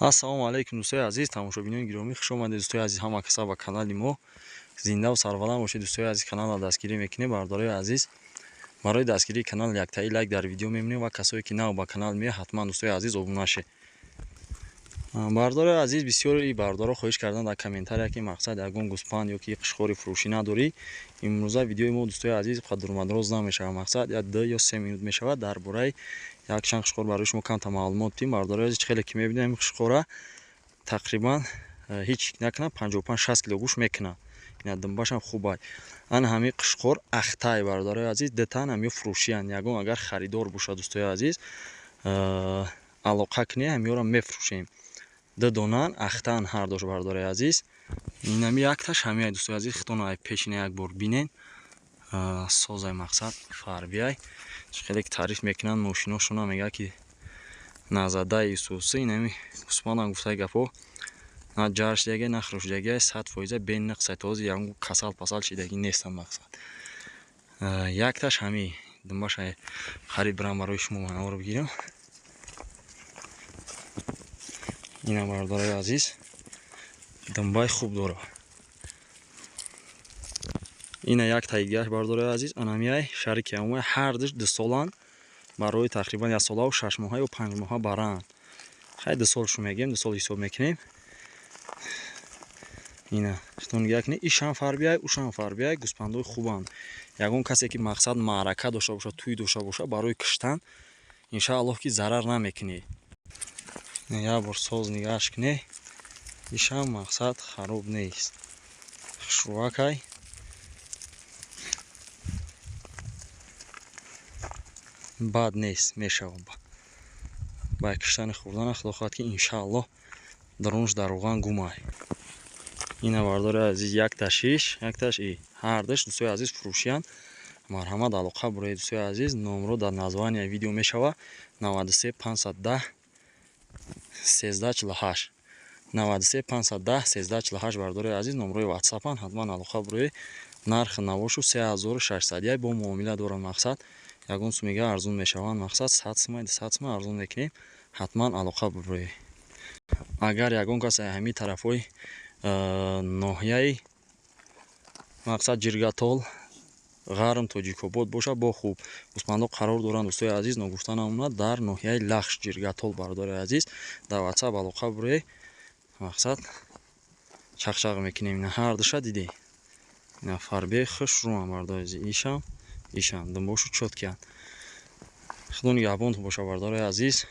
Ассалому алайкум, дӯстои азиз, тамошобинони гиромӣ, хуш омадед, дӯстои азиз, ҳама каса ба канали мо. Зиндаву сарбаланд бошед, дӯстои азиз. Каналро дастгирӣ мекунем, бардорои азиз. Барои дастгирии канал яктаи лайк дар видео мемонем ва касое ки нав ба канал меояд, ҳатман, дӯстои азиз, обуна шед. Бардорои азиз, бисёри бардоро хоҳиш карданд дар комментария, ки мақсад ягон гӯспанд ё ки қишқори фурӯшӣ надорӣ. Имрӯза видеои мо, дӯстои азиз, қадурмадроз намешавад, мақсад я 2 ё 3 минут мешавад. Дар бораи якчанд қишқор барои шумо камта маълумот дим. Бардорои азиз, хеле ки мебинем, қишқора тақрибан ҳеҷ накунад, 55-60 кило гӯшт мекунад. Ина думбашам хубай. Ана ҳамин қишқор ахтай, бардорои азиз, дутан ҳамё фурӯшиянд. Ягон агар харидор бошад, дӯстои азиз, алоқа кунед, ҳамёро мефурӯшем. Ду донан ахтан ҳардош, бардорои азиз. Инами якташ ҳамяй, дӯстои азиз, хитона ай пешина як бор бинен. Созай, мақсад фарбиай. Хеле ки таъриф мекунанд мошиношона, мегӯяд ки назадаи исуси. Инами гӯспандам, гуфтаи гапҳо, на ҷар шидагиай, на хӯршидагиай, 100% бенақсай, този ягон касал пасал шидагӣ нестам. Мақсад якташ ҳами думбаша харид бирам, барои шумо манаворо бигирам. Ина, бардорои азиз, думбаи хуб дорад. Ина як таи дигааш, бардорои азиз, анамияй шарики ҳамоя. Ҳардуш дусоланд, барои тақрибан як солаву 6 моҳа ё 5 моҳа баранд. Хай, 2 солшу мегӯем, 2 сол ҳисоб мекунем. Ина хитон нигоҳ кунед, ишам фарбиай, ушам фарбиай, гӯспандои хубанд. Ягон касе ки мақсад маърака дошта бошад, тӯй дошта бошад, барои киштан иншааллоҳ ки зарар намекунӣ. Як бор соз нигаҳш кунед, ишам мақсад хароб нест, хушрӯакай, бад нест, мешавад ба киштани хӯрдана. Худо хоҳад ки иншааллоҳ дарунаш дар равған гумай. Ина, бардори азиз, якташ иш, якташ и, ҳардуш, дӯстои азиз, фурӯшиянд. Марҳамат, алоқа буред, дӯстои азиз. Номро дар названия видео мешавад: 93 510 13 48, 93 510 13 48. Бардори азиз, номрои ватсапанд, ҳатман алоқа буред. Нархи навошу 3600, бо муомила доранд, мақсад ягон сумига арзон мешаванд, мақсад 100 сумай, 200 сума арзон мекунем. Ҳатман алоқа буред. Агар ягон кас ҳамин тарафҳои ноҳияи мақсад Ҷиргатол, Ғарм, Тоҷикобод бошад, бо хуб гӯспандо қарор доранд, дӯстои азиз, ногуфта намонад, дар ноҳияи Лахш, Ҷиргатол. Бардори азиз, дар ватсап алоқа буред, мақсад чақчақ мекунем. Ина ҳардуша дидед, ина фарбе хушрӯам, бардори азиз, ишам, ишам думбошу чёткиянд. Худо нигаҳбонтон бошад, бардори азиз.